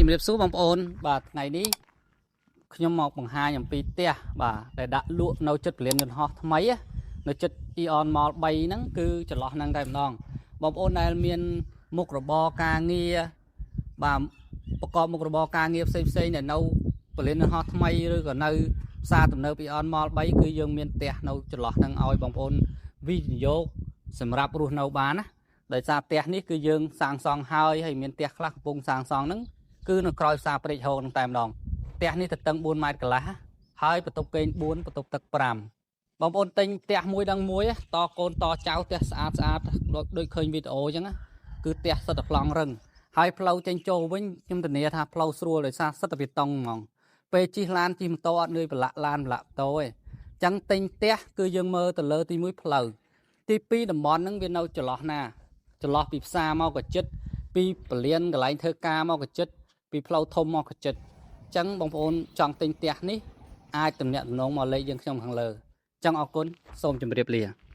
ជំរាបសួរបងប្អូនបាទថ្ងៃនេះខ្ញុំមកបង្ហាញអំពីផ្ទះបាទដែលដាក់លក់នៅជិតពលានយន្តហោះថ្មីណានៅជិត Aeon Mall 3ហ្នឹងគឺចន្លោះហ្នឹងតែម្ដងបងប្អូនដែលមានមុខរបរការងារបាទប្រកបមុខរបរការងារផ្សេងផ្សេងៗដែលនៅពលានយន្តហោះថ្មីឬក៏នៅផ្សារទំនើប Aeon Mall 3គឺយើងមានផ្ទះនៅចន្លោះហ្នឹងឲ្យបងប្អូនវិនិយោគសម្រាប់រស់នៅបានណាដោយសារផ្ទះនេះគឺយើងសាងសង់ហើយហើយមានផ្ទះខ្លះកំពុងសាងសង់ហ្នឹង គឺនៅក្រោយផ្សារព្រែកហោនឹងតែម្ដងផ្ទះនេះទទឹង4ម៉ែត្រកន្លះហើយបន្ទប់គេង4បន្ទប់ទឹក5បងប្អូនទិញផ្ទះមួយដល់មួយតកូនតចៅផ្ទះស្អាតស្អាតដូចឃើញវីដេអូអញ្ចឹងណាគឺផ្ទះសិតតែប្លង់រឹងហើយផ្លូវចេញចូលវិញខ្ញុំធានាថាផ្លូវស្រួលដោយសារសិតតែបេតុងហ្មងពេលជិះឡានជិះម៉ូតូអត់នឿយប្រឡាក់ឡានប្រឡាក់ម៉ូតូទេអញ្ចឹងទិញផ្ទះគឺយើងមើលទៅលើទី1ផ្លូវទី2តំបន់ហ្នឹងវានៅចន្លោះណាចន្លោះពីផ្សារមកក៏ចិត្តពីពលានកន្លែងធ្វើការមកក៏ចិត្ត ពីផ្លូវធំមកក៏ចិត្តអញ្ចឹងបងប្អូនចង់ទិញផ្ទះនេះអាចទំនាក់ទំនងមកលេខយើងខ្ញុំខាងលើអញ្ចឹងអរគុណសូមជម្រាបលា។